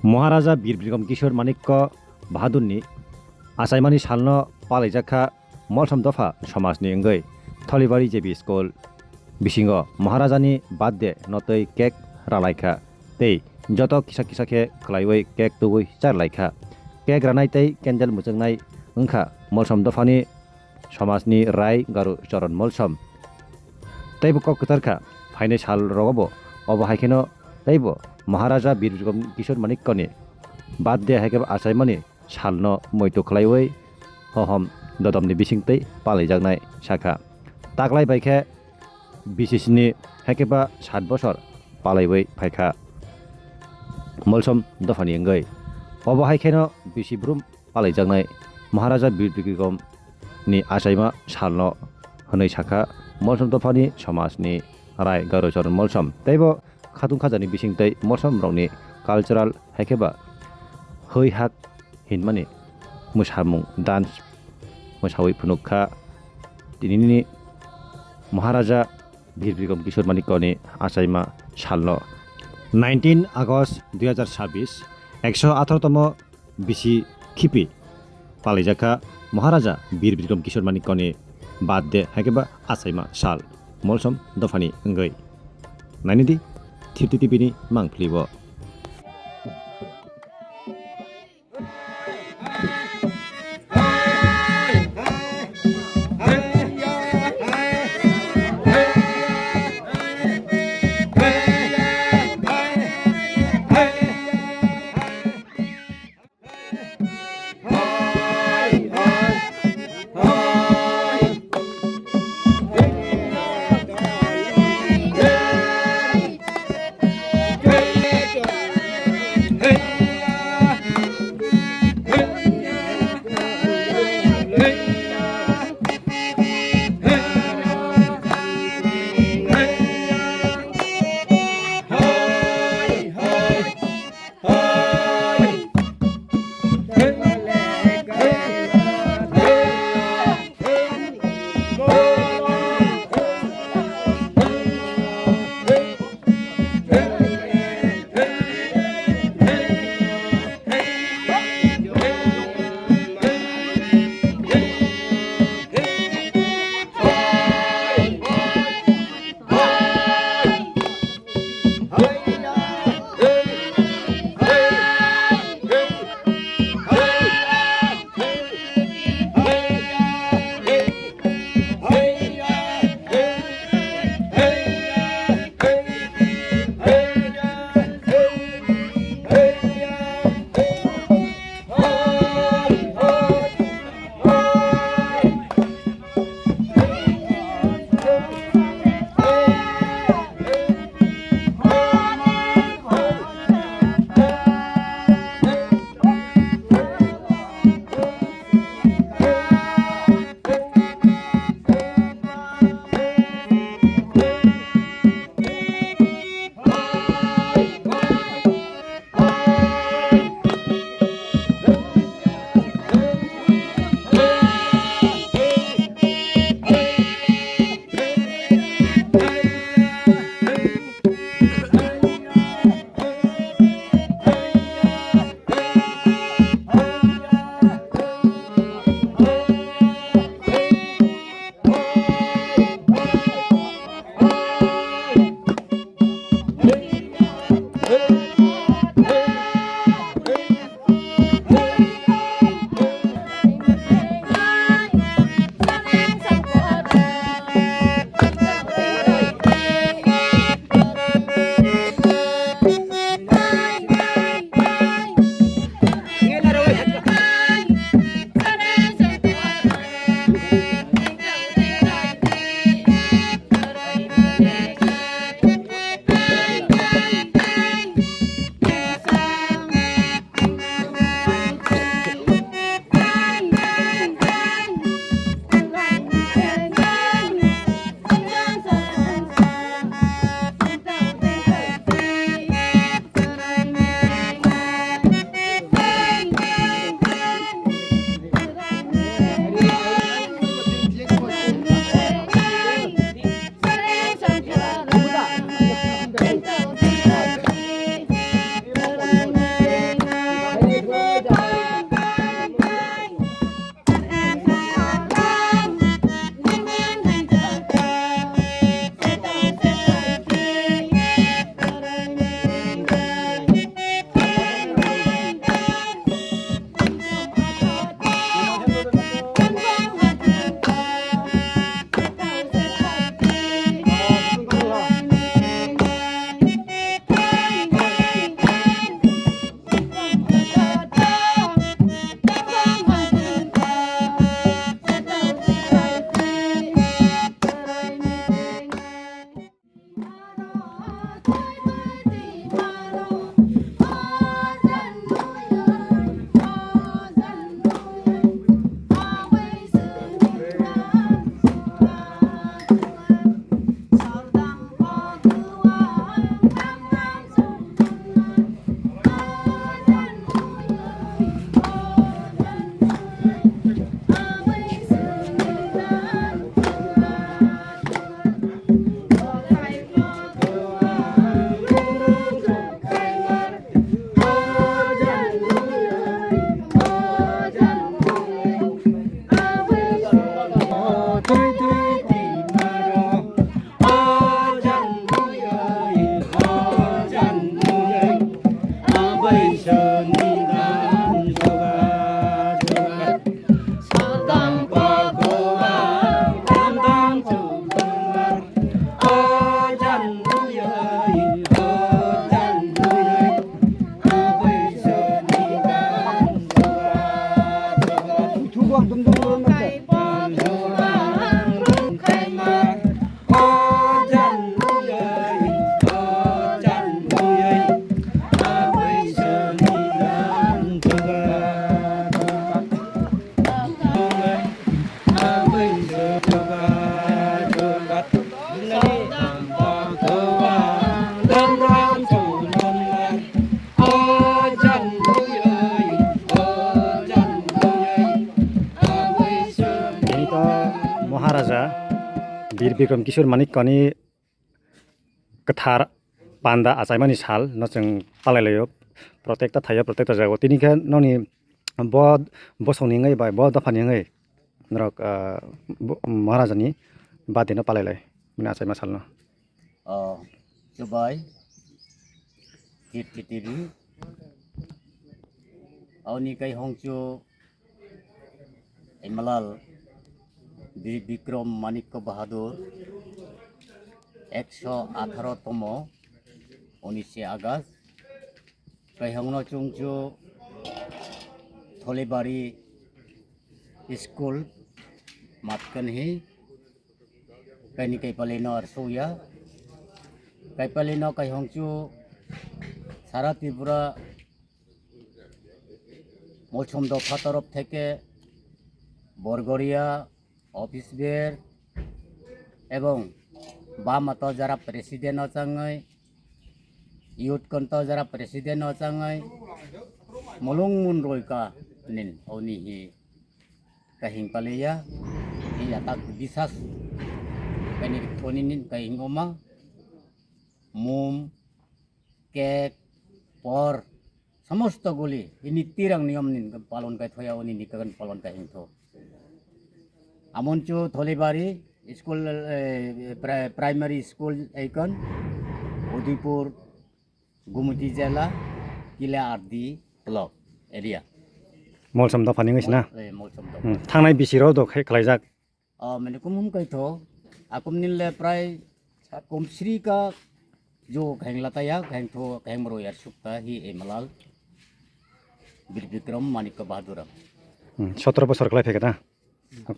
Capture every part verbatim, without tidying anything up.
Maharaja Bir Bikram Kishore Manikya Bahadurni achaimani salno palaijak kha Molsom dopha somajni wngwi Tholibari J B School bisingo Maharajani birthday no twi cake ralaikha tei joto kisa kisa khe khwlaiwi cake tubui charlaikha. Cake ranai tei candle mwchwngnai wngkha Molsom dophani somajni Rai Garu Charan Molsom. Teibo kok kwthar kha phainai sal rogobo obo hai kheno teibo Maharaja Bir Bikram Kishore Manikyani birthday hai khe achaimani salno muitu khlaiwi hohom dodomni bisingtwi palaijaknai sakha. Taklai bai khe bisi sini hai khe ba sat bosor palaiwi phaikha Molsom dophani wngwi. Obo hai kheno bisi brum palaijaknai Maharaja Bir Bikram ni achaima salno hwnwi sakha Molsom dophani somajni Rai Garu Charan Molsom. Teibo khatung khajani bisingtwi Molsom rokni cultural hai khe ba hwi hak hinmani mwsamung dance mwsawi phunuk kha tinini Maharaja Bir Bikram Kishore Manikyani achaima salno. Nineteen August dui hazar sabbish, ekso atharo tomo bisi khipi palaijakha Maharaja Bir Bikram Kishore Manikyani birthday hai khe ba achaima sal Molsom dophani wngwi. Nainidi Thirty T V ni mangpili o. Tini to Maharaja Bir Bikram Kishore Manikyani kwthar panda achaimani sal no chwng palai laio. Protekta thaio, protekta jago. Tini khe noni bo bosongni wngwi bai bo dophani wngwi norok, ah, bo-, Maharajani birthday no palai lai mani achaima salno. Oh, chubai, Kirti T V. Aoni kai hongchu Himalal Bir Bikram Manikya Bahadur, ekso atharo tomo, unishe August, kaihongno chungchu Tholibari School, Matkanhi, kaini kaipalino arsukya, kaipalino kaihongchu Sara Tripura Molsom dopha torof theke Borgoria, office bearer ebong bama to jara president o changwi, youth kon to jara president o changwi, mulung mun roi ka nin oni hi kahing paliya, hi atak bisas kani thoni nin kahing oma, mum, cake, por, samosto guli, ini tirang niyom nin palon kai thoya, oni ni kagan palon kai hing tho. Amon chu Tholibari school, eh, pri-, primary school eikon, Udaipur, Gumti Jela, Kila R D block area. Molsom dophani wngwi sina? Eh, Molsom dopha. Hmm, thangnai bisiro do khai-, khlaijak. O, mane kum hum kai tho. Akum nin le prai kum sri ka jo kheng lata ya, kheng tho, kheng mro yar sukta hi Himalal Bir Bikram Manikya Bahadur. Hmm, sotro bosor klai pheka da?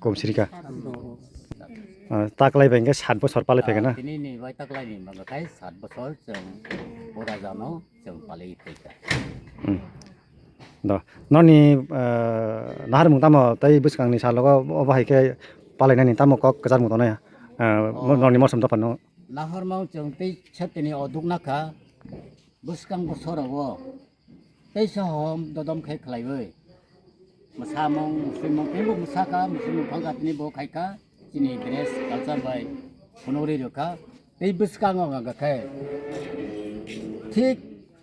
Kum sri ka. Ah, ta klai bengke sat bosor palai pheka na? Tini ni bai ta klai ni bangkai sat bosor chwng pura jano chwng palai pheka. Hmm. Do, noni, eh, naharmung tamo tei bwskangni salogo obo hai khe palainani tamo kok kwchar mung tongnai, eh, mo-, noni mosom dophano? Naharmung chwng tei satini oduk nakha bwskang bosorogo tei sohom dodom khe khlaiwi. Mwsamung, musimung, teibo mwsakha, musimung phangkha tini bo khaikha, chini dress culture bai phunugri rwkha. Tei bwskango hwnka khe thik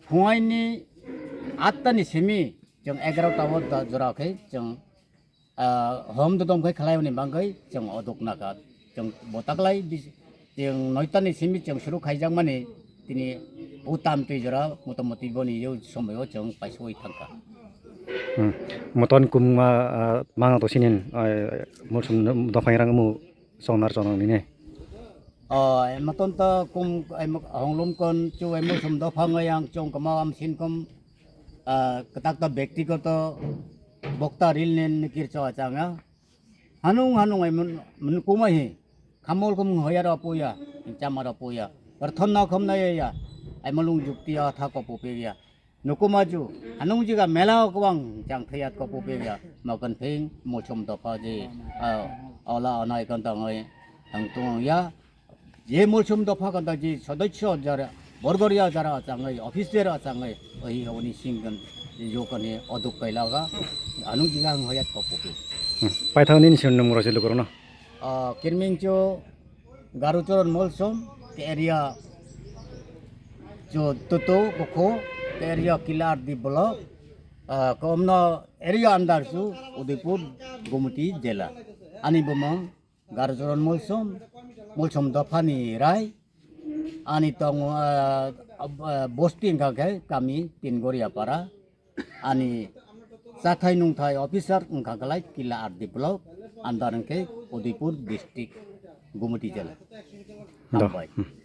phuaini atta ni simi chwng egarota o da jora khe chwng, ah, hom dodom khai khlai hwnwi bangwi chwng oduk nakha. Chwng bo taklai bis-, chwng noita ni simi chwng suru khaijakmani tini utam twi jora motamoti boni yo somoyo chwng paisoi thangkha. Hmm. Moton kum, ah, ah, mangna to sinin, ah, mulsum dophairang mu. Chongnar chongnang nini. O, emo ton to kum, emo honglum kon chu emo sum dopha wngwi ang chong kama am sin kum, ah, kwtak to bektigoto bokta ril nen nikir cho achanga. Hanung hanung ai mun, mun kuma hi. Khamol kum hoya ro puya, chama ro puya. Prathon na khom na ya ya. Ai mulung jukti ya tha ko pu pe ya. Nukuma ju, hanung jiga mela o kwbang chang thayat ko pupe ya, mokan phing, mulsum dopha ji, ah, ola onai kon tangoi, ang tung ya, je mulsum dopha kon ta ji, sodosyo jara, borgoria jara changoi, officer changoi, ohi oni sing kon, jo kon he oduk kai laga, hanung jiga ang hoyat ko pupe. Hmm. Paithang nini sin nung rasi lukurno. Ah, Kirming chu Garucharan Molsom, ke area chu Tutu, Bukhu, ke area Kilardi block, ah, komno area under chu Udaipur, Gumti jela. Ani bumung Garucharan Molsom, Molsom dophani rai, Ani tongo, ah, ah, bosti wngkha khe kami Tingoria para. Ani chathai nungthai officer wngkha khlai Kila R D block, andar wngkhe Udaipur district, Gumati jela. Do. Hambai. Hmm.